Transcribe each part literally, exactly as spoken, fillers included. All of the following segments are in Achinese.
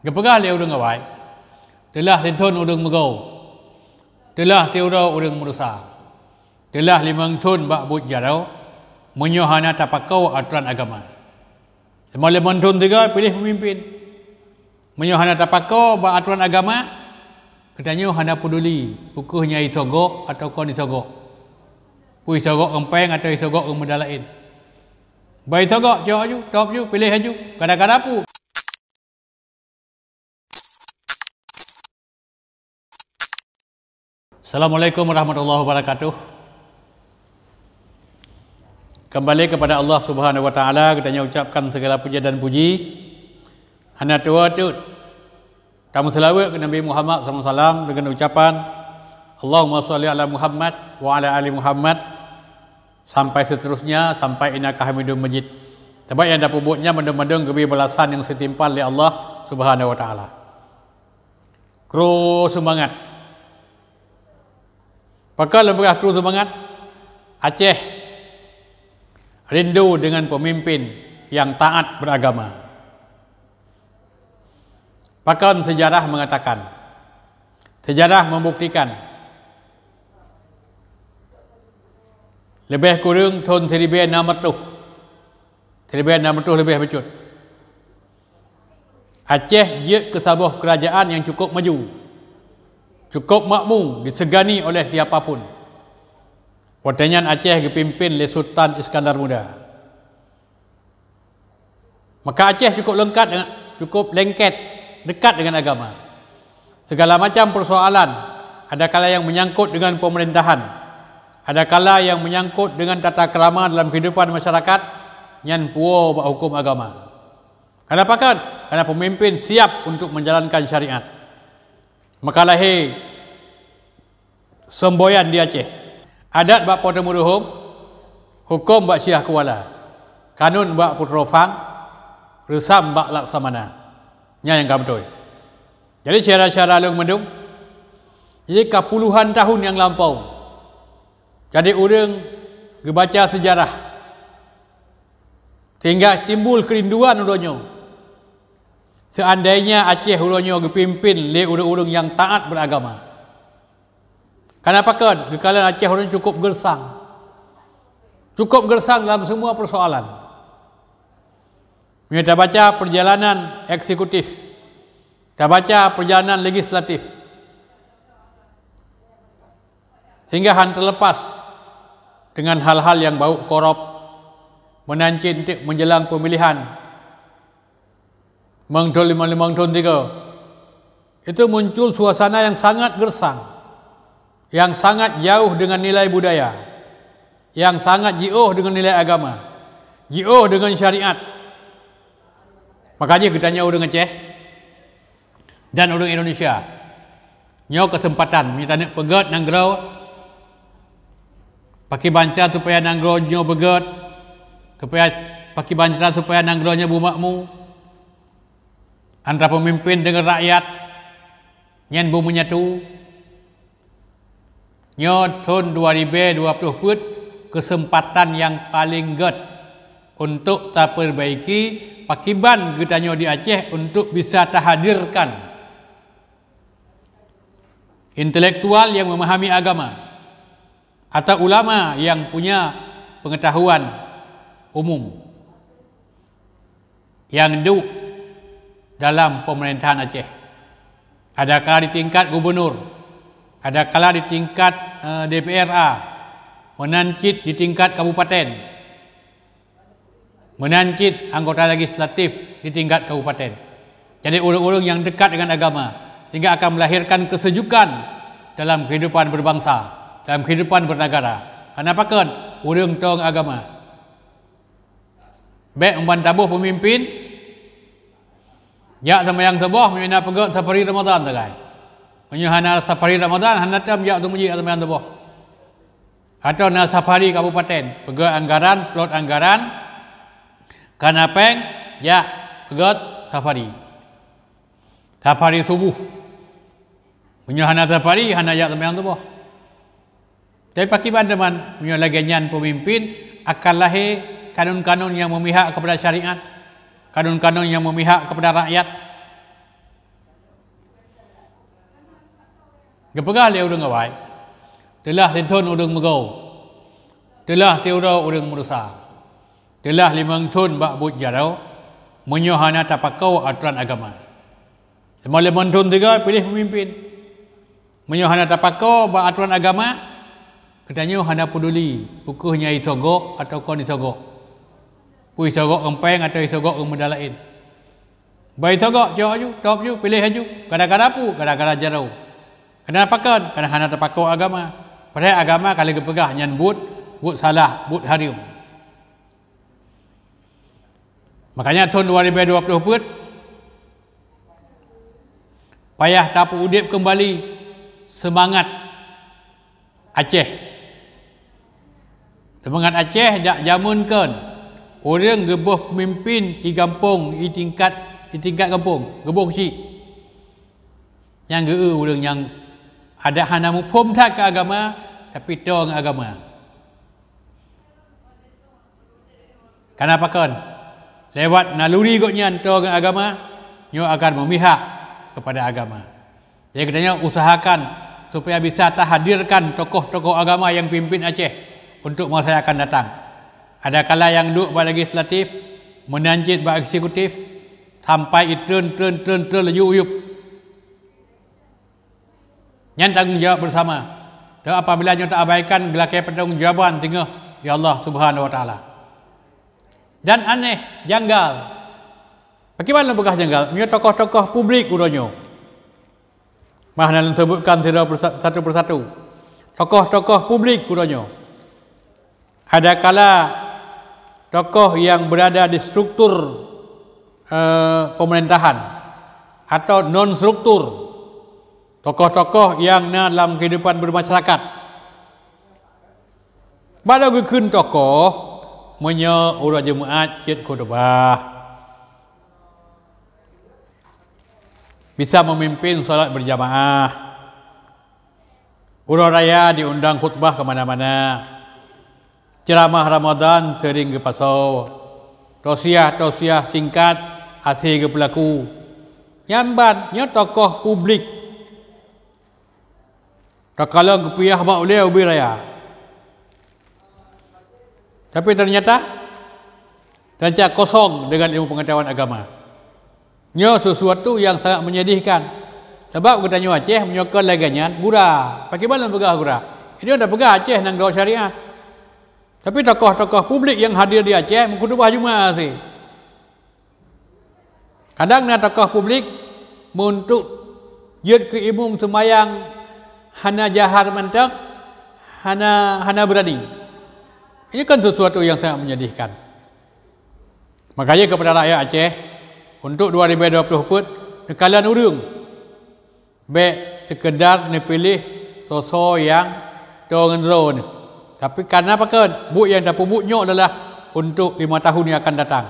Geupeugah lé ureuëng awai, "Teulah sithon ureuëng meugoe, teulah siuroe ureuëng meudesya, teulah limong thon bak buet jaroe, meunyoe hana tapakoe atoran agama. Limong thon sigoe piléh peumimpén. Meunyoe hana tapakoe bak atoran agama, geutanyoe hana peuduli peu kheueh nyang jisogok atawa kon jisogok, peu jisogok ureuëng péng atawa jisogok ureuëng muda laén. Bah jisogok, cok aju, top aju, piléh aju, gara-gara peue?" Assalamualaikum warahmatullahi wabarakatuh. Kembali kepada Allah Subhanahu wa Taala, geutanyoe ucapkan segala puja dan puji. Hana tuwoe teuk tameuseulaweuet keu Nabi Muhammad sallallahu alaihi wasallam dengan ucapan, "Allahumma shalli ala Muhammad wa ala ali Muhammad," sampai seterusnya, sampai "Innaka Hamidum Majid." Sabab nyang tapeubuet nyan mandum-mandum geubri balasan nyang setimpal lé Allah Subhanahu wa Taala. Kru seumangat. Pakon lôn peugah kru seumangat? Aceh rindu dengan pemimpin yang taat beragama. Pakon seujarah mengatakan, seujarah membuktikan, leubeh kureueng thon siribée nam reutôh, siribée nam reutôh leubeh bacut, Aceh jeuet keu saboh keurajaan nyang cukup maju, cukup makmu disegani oleh siapa pun. Watée nyan Aceh geupimpén lé Sultan Iskandar Muda. Maka Aceh cukup leungkat dengan, cukup lengket, dekat dengan agama. Segala macam persoalan, adakala yang menyangkut dengan pemerintahan, adakala yang menyangkut dengan tata krama dalam kehidupan masyarakat, nyan puwoe bak huköm agama. Kenapa kan? Karena pemimpin siap untuk menjalankan syariat. Maka lahé semboyan di Aceh. Adat bak Po Teu Meuruhom, huköm bak Syiah Kuala, kanun bak Putroe Phang, reusam bak Laksamana. Nyan nyang ka beutôi. Jadi syedara-syedara lôn mandum, jadi ka puluhan tahun nyang lampau, jadi ureuëng geubaca seujarah, sehingga timbul keurinduan uroe nyoe. Seandainya Aceh uroe nyoe geupimpén lé ureuëng-ureuëng nyang taat beragama, kenapa kan geukalon Aceh uroe nyoe cukup gersang, cukup gersang dalam semua persoalan. Meunyoe tabaca perjalanan eksekutif, tabaca perjalanan legislatif, sehingga han terlepas dengan hal-hal yang bau korup, meunan cit enteuk menjelang pemilihan, limong thon, limong, limong thon tiga, itu muncul suasana yang sangat gersang, yang sangat jauh dengan nilai budaya, yang sangat jiôh dengan nilai agama, jiôh dengan syariat. Makanya geutanyoe ureuëng Aceh dan ureuëng Indonesia, nyoe keuseumpatan meunyoe taneuk peugét nanggroe, pakriban cara supaya nanggroe nyoe beugét, supaya pakriban cara supaya nanggroe nyoe beumakmu antara pemimpin dengan rakyat, nyan beumenyatu. Nyoe thon dua ribée dua ploh peuet keuseumpatan nyang paleng gét untuk tapeubaiki pakriban geutanyoe di Aceh untuk bisa tahadirkan intelektual yang memahami agama atau ulama yang punya pengetahuan umum yang duek dalam pemerintahan Aceh. Adakala di tingkat gubernur, adakala di tingkat, eh, D P R A, meunan cit di tingkat kabupaten, meunan cit anggota legislatif di tingkat kabupaten. Jadi ureuëng-ureuëng yang dekat dengan agama sehingga akan melahirkan kesejukan dalam kehidupan berbangsa, dalam kehidupan bernegara. Kenapa kan? Ureuëng tong agama. Bék umban taboh pemimpin, jak seumayang suboh meunyoe na peugét safari Ramadan sagai. Meunyoe hana safari Ramadan, hana tem jak teumeuji seumayang suboh. Atau na safari kabupaten, peugét anggaran, plot anggaran, kana péng, jak peugét safari. Safari suboh. Meunyoe hana safari, hana jak seumayang suboh. Tapi pakriban teuma, meunyoe lagée nyan pemimpin, akan lahé kanun-kanun nyang memihak kepada syariat, kanun-kanun nyang memihak kepada rakyat. Geupeugah lé ureuëng awai, "Teulah sithon ureuëng meugoe, teulah siuroe ureuëng meurusa, teulah limong thon bak buet jaroe, meunyoe hana tapakoe atoran agama. Teuma limong thon sigoe piléh peumimpin. Meunyoe hana tapakoe bak atoran agama, geutanyoe hana peuduli peu kheueh nyang jisogok atawa kon jisogok, peu jisogok ureuëng péng atawa jisogok ureuëng muda laén. Bah jisogok, cok aju, top aju, piléh aju, gara-gara peue? Gara-gara jaroe. Keureuna pakon? Keureuna hana tapakoe agama. Padahai agama ka lheueh geupeugah nyan buet, buet salah, buet hareuem." Makanya thon dua ribèe dua ploh peuet payah tapeuudeb keumbali seumangat Aceh. Seumangat Aceh jak jameun kon, ureuëng geuboh peumimpin di gampông, di tingkat, di tingkat gampông, geuboh keuchik. Nyang geu-eu ureuëng nyang adak hana muphom that keu agama, tapi toe ngon agama. Keureuna pakon? Lewat naluri gobnyan toe ngon agama, nyoe akan meumihak keupada agama. Jadi geutanyoe usahakan supaya bisa tahadirkan tokoh-tokoh agama nyang pimpin Aceh untuk masa nyang akan datang. Adakala nyang duek bak legislatif, meunan cit bak eksekutif, sampai itreun, treun, treun, treun laju u yup. Nyan tanggong jawab bersama. Teuh apabila nyoe taabaikan, geulakée pertanggongjawaban teungoh di Allah Subhanahu wa Taala. Dan aneh, janggal. Pakriban lôn peugah janggal? Meunyoe tokoh-tokoh publik uroe nyoe, mah na lôn sebutkan sidroe persa-, satu persatu. Tokoh-tokoh publik uroe nyoe, adakala tokoh yang berada di struktur, eh, pemerintahan atau non struktur, tokoh-tokoh yang na dalam kehidupan bermasyarakat. Bak lôn geukheun tokoh, meunyoe uroe Jumaat jeuet khutbah, bisa memimpin salat berjamaah. Uroe raya diundang khutbah ke mana-mana. Ceramah Ramadan sering geupasoe. Tausiah-tausiah singkat hase geupeulaku. Nyan ban, nyoe tokoh publik. Takalon geupiah bak ulée ubé raya. Tapi ternyata, ternyata kosong dengan ilmu pengetahuan agama. Nyoe sesuatu yang sangat menyedihkan. Sabab geutanyoe Aceh meunyoe kon lagée nyan, gura. Pakriban lôn peugah gura? Itu dah peugah Aceh nanggroe syariat. Tapi tokoh-tokoh publik yang hadir di Aceh meukhutubah Jumaat sih. Kadang na tokoh publik meuntuk jeuet keu imum seumayang hana jahar mantong, hana, hana beurani. Ini kan sesuatu yang sangat menyedihkan. Makanya kepada rakyat Aceh, untuk dua ribu dua puluh peuet, neukalon ureuëng. Bék seukeudar neupiléh soe-soe nyang toe ngon droe neuh. Tapi kana pakon, buet nyang tapeubuet nyoe adalah untuk lima tahun yang akan datang.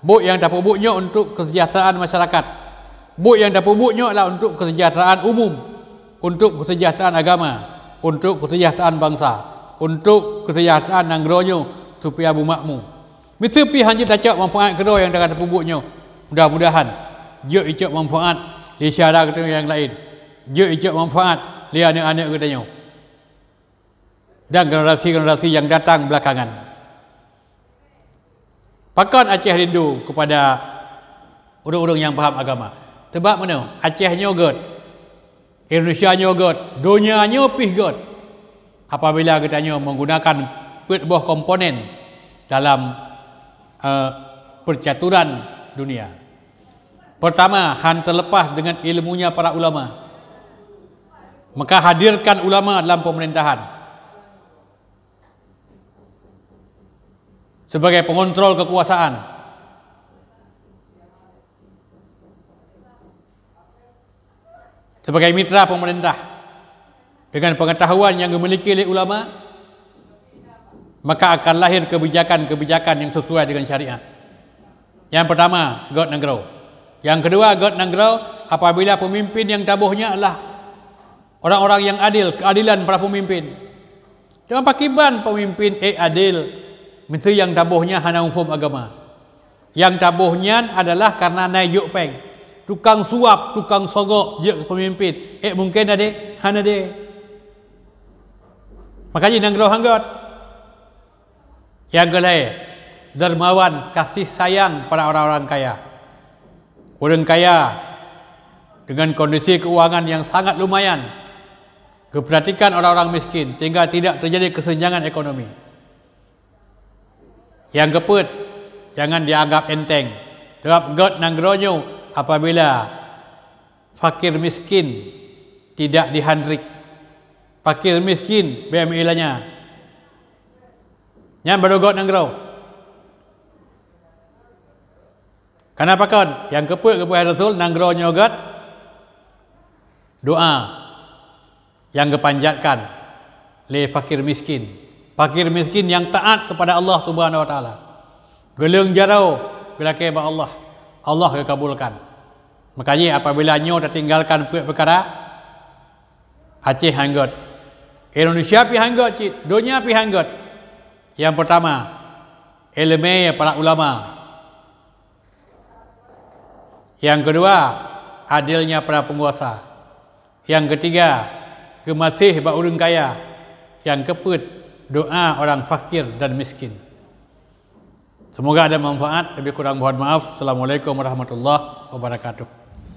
Buet nyang tapeubuet nyoe untuk kesejahteraan masyarakat. Buet nyang tapeubuet nyoe adalah untuk kesejahteraan umum, untuk kesejahteraan agama, untuk kesejahteraan bangsa, untuk kesejahteraan nanggroe nyoe supaya beumakmu. Miseue pih hana jeuet tacok manfaat keudroe nyang ka tapeubuet nyoe. Mudah-mudahan jeuet icok manfaat lé syedara geutanyoe nyang laén. Jeuet icok manfaat lé aneuëk-aneuëk geutanyoe dan generasi-generasi nyang datang belakangan. Pakon Aceh rindu kepada ureuëng-ureuëng nyang paham agama? Sebab meunoe, Aceh nyoe gét. Indonesia nyoe gét, donya nyoe pih gét. Apabila geutanyoe menggunakan peuet boh komponen dalam, eh, percaturan dunia. Pertama, han terlepas dengan ilmunya para ulama. Maka hadirkan ulama dalam pemerintahan sebagai pengontrol kekuasaan. Sebagai mitra pemerintah, dengan pengetahuan yang dimiliki oleh ulama, maka akan lahir kebijakan-kebijakan yang sesuai dengan syariat. Yang pertama, gét nanggroe. Yang kedua, gét nanggroe apabila pemimpin yang taboh nyan adalah orang-orang yang adil, keadilan para pemimpin. Teuma pakriban pemimpin ék adil, meunyoe nyang taboh nyan hana muphom agama? Nyang taboh nyan adalah karena na jijok péng. Tukang suap, tukang sogok jeuet keu pemimpin. Ék mungken adé? Hana deh. Makajih nanggroe han gét. Nyang keulhée, dermawan, kasih sayang pada orang-orang kaya. Ureuëng kaya dengan kondisi keuangan yang sangat lumayan, geupeurhatikan orang-orang miskin sehingga tidak terjadi kesenjangan ekonomi. Nyang keupeuet, jangan dianggap enteng, sabab gét nanggroe nyoe apabila fakir miskin tidak dihandrik. Fakir miskin bèk meuilanya. Nyan baru gét nanggroe. Kareuna pakon? Nyang keupeuet geupeuhai Rasul, nanggroe nyoe gét doa nyang geupanjatkan lé fakir miskin. Fakir miskin nyang taat kepada Allah Subhanahu wa Taala. Geuleueng jaroe geulakée bak Allah, Allah geukabulkan. Makajih apabila nyoe tatinggalkan peuet peukara, Aceh han gét. Indonesia pih han gét cit, donya pih han gét. Nyang peurtama, iéleumé para ulama. Nyang keudua, adilnya para peunguasa. Nyang keutiga, geumaséh bak ureuëng kaya. Nyang keupeuet, doa orang fakir dan miskin. Semoga ada manfaat, lebih kurang mohon maaf. Assalamualaikum warahmatullahi wabarakatuh.